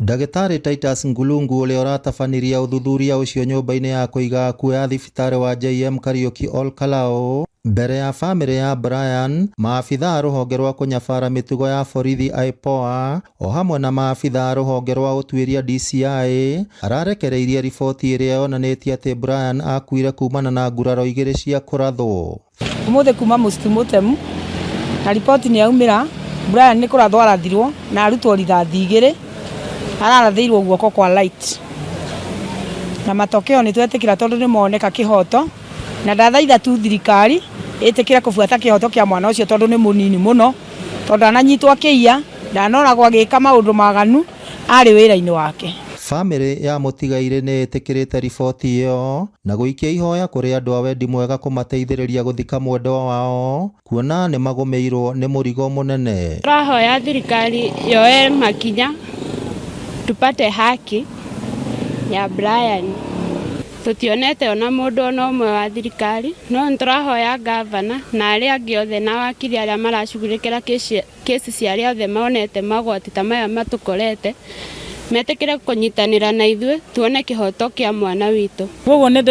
Ndagĩtarĩ Titus Ngulungu ũrĩa ũratabanirie ũthuthuria ũcio nyũmba-inĩ ya kũiga akuũ ya thibitarĩ wa JM Kariuki Ol Kalou mbere ya bamĩrĩ ya Brian, maabitha a rũhonge rwa kũnyabara mĩtugo ya borithi IPOA o hamwe na maabitha a rũhonge rwa ũtuĩria DCI ararekereirie riboti ĩrĩa yonanĩtie atĩ Brian akuire kumana na nguraro igĩrĩ cia kũrathwo. Umuthi kuma mũcitu mũtemu na riboti nĩ yaumĩra Brian nĩ kũrathwo arathirwo na arutwo rithathi igĩrĩ ararathĩirwo guoko kwa light na matokeo nĩ twetĩkĩra tondũ nĩ moneka kĩhoto na ndathaitha tu thirikari ĩtĩkĩre kũbuata kĩhoto kĩa mwana ũcio tondũ nĩ mũnini mũno tondũ ndananyitwo akĩiya ndanoragwo agĩka maũndũ maganu arĩ wĩra-inĩ wake. Bamĩrĩ ya mũtigairĩ nĩ ĩtĩkĩrĩte riboti ĩyo na gũikia ihoya kũrĩ andũ a wendi mwega kũmateithĩrĩria gũthika mwendwa wao kuona nĩ magũmĩirwo nĩ mũrigo mũnene. Tũrahoya thirikari yoe makinya tupate haki ya Brian. Tutionete ona mũndũ ona ũmwe wa thirikari no nĩtũrahoya gavana na arĩa angĩ othe na wakiri arĩa maracugurĩkĩra kesi cia arĩa othe monete magwati ta maya matũkorete metĩkĩre kũnyitanĩra na ithuĩ tuone kĩhoto kĩa mwana witũ. Koguo nĩ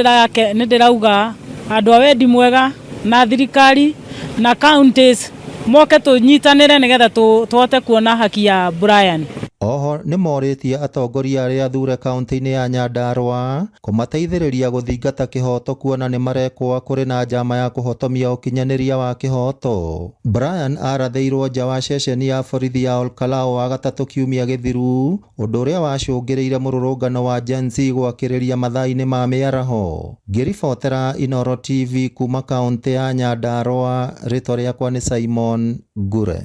ndĩrauga andũ a wendi mwega na thirikari na counties moke tũnyitanĩre nĩgetha tũhote kuona haki ya Brian. Oho nĩ morĩtie atongoria arĩa athure kaunti-inĩ ya Nyandarua kũmateithĩrĩria gũthingata kĩhoto kuona nĩ marekwo kũrĩ na njama ya kũhotomia ũkinyanĩria wa kĩhoto. Brian arathĩirwo nja wa ceceni ya borithi ya Ol Kalou Wagatatũ kiumia gĩthiru ũndũ ũrĩa wacũngĩrĩire mũrũrũngano wa Gen Z gwakĩrĩria mathaa-inĩ ma mĩaraho. Ngĩribotera Inooro TV kuma kaunti ya Nyandarua, rĩtwa rĩakwa nĩ Simon Ngure.